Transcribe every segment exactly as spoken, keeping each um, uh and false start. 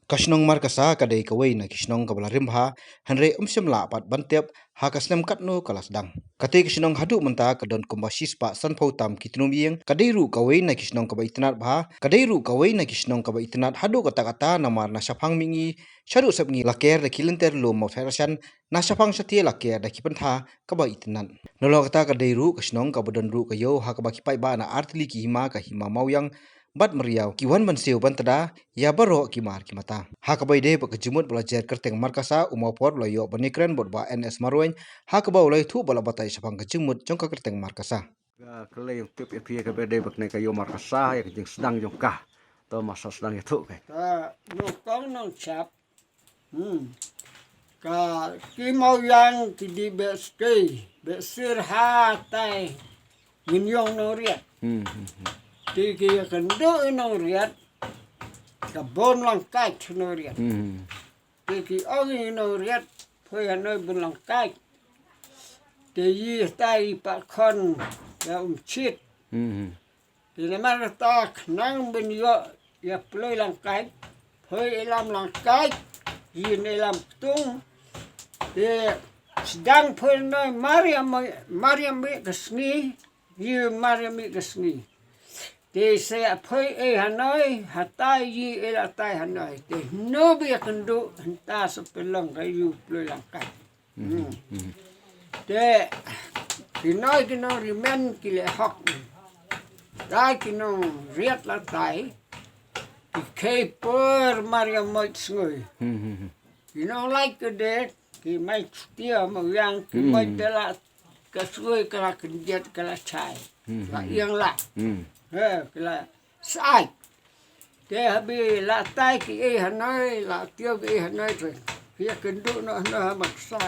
Ka shnong Markasa ka dei kawei na ki shnong kaba la rim bha, hynrei ym shym lah pat ban tip ha ka snem katno ka la sdang. Kata ka shnong haduh mynta ka don kumba shispah sanphew tam ki tnum ïing, ka dei ruh kawei na ki shnong kaba itynnad bha, ka dei ruh kawei na ki shnong kaba itynnad haduh katta katta namar na shaphang mihngi shaduh sepngi la ker da ki lynter lum mawthadraishan, na shaphang shathie la ker da ki pyntha kaba itynnad. Nalor kata ka dei ruh ka shnong kaba don ruh ka ïew ha kaba ki paidbah na artylli ki hima, ka hima Mawiang bad Meriaw, ki wan ban siew ban tda ïa baroh ki mar ki mata. Ha kaba ïadei bad ka jingmut ba la jer kyrteng Markasa, u Mawphor u la ïoh ban ïakren bad u Bah N S Marwein ha kaba u la ïathuh bad la batai shaphang ka jingmut jong ka kyrteng Markasa. Ka, ka lei ïong tip ïa phi kaba dei ba kane ka ïew Markasa, ïa ka jingsdang jong ka. To masa sdang ïathuh kai. Ka nongkong nongchap. Hmm. Ka ki Mawiang ki dei beh skei, beh sir hatai. Ngin ïong Nongriat. Hmm, hmm, hmm. Te ki ïakynduh i Nongriat. Ka bun Langkait Nongriat. Hmm. Te ki ong i Nongriat, phoi hanoi bun Langkait. Te i tai i Pakhon ïa Umchit. Hmm. Te namar kata khnang ban ïoh ïa Ploi Langkait, phoi ïalam Langkait, i ïalam Ktung. Te sdang phoi hanoi mar ïa mih, mar ïa mih ka sngi, i mar ïa mih ka sngi. Te sa phoi ei hanoi, hatai i ei la tai hanoi. Te hynno ba ïakynduh, hynta sa pynlong ka ïew Ploi Langkait. Hmm. Hmm. Te ki noi ki nongrimen ki leh hok. Tai ki Nongriat la tai. Ki khie por mar ïa moit sngui. Hmm, hmm, hmm. Ki nonglait ka dei ki mai Chutia Mawiang ki Hmm. moit te la ka sngui ka la khyndiat ka la chai. Hmm, La hmm, hmm. ïeng la. Hmm. He, ka la sai. Te haba la tai ki ei hanoi, la tiew ki ei hanoi te. Ki ïakynduh noh hanoi ha Markasa.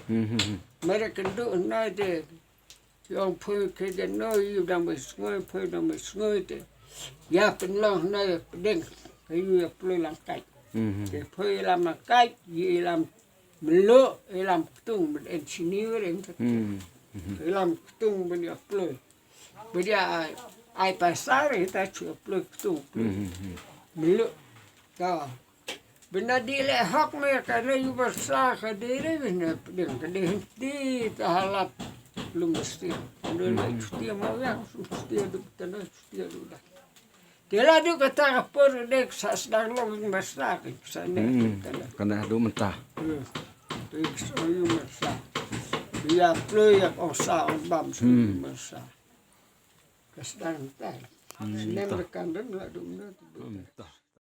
Hmm, hmm, hmm. Mar ïakynduh hanoi te. Ki ong phoi ki dei noh, ïa dang ba sngoi, phoi dang ba sngoi te. Ïa pynlong hanoi pdeng, ka ïew ïa Ploi Langkait. Hmm, hmm. Te phoi ïalam Langkait, ïa ïalam Mluh, ïalam Ktung, bad en sini wering te. Hmm, hmm. Ïalam Ktung bad ïa Ploi. Bad ïa ai, ai pasar, ïa ta chu Ploi Ktung, Ploi. Hmm, hmm, hmm. Mluh. Ta. Bad na dei leh hok me ka dei ïew Markasa ka dei re bad na pdeng ka dei hynti ta ha lad lum Basti. Ka dei leh Hmm. Chutia Mawiang, Chutia du ta na Chutia du da. Te la du kata ka por ka dei ka sa sdang long ïew Markasa ka sa ne Hmm. ta na. Ka na du mynta. Hmm. Te ka sa ïew Markasa. Ïa Ploi ïa ong sa ong bam sa Hmm. ïew Markasa. Ka sdang mynta. Hmm, Snem mynta. Ka kan dang la du mynta. Hmm, mynta.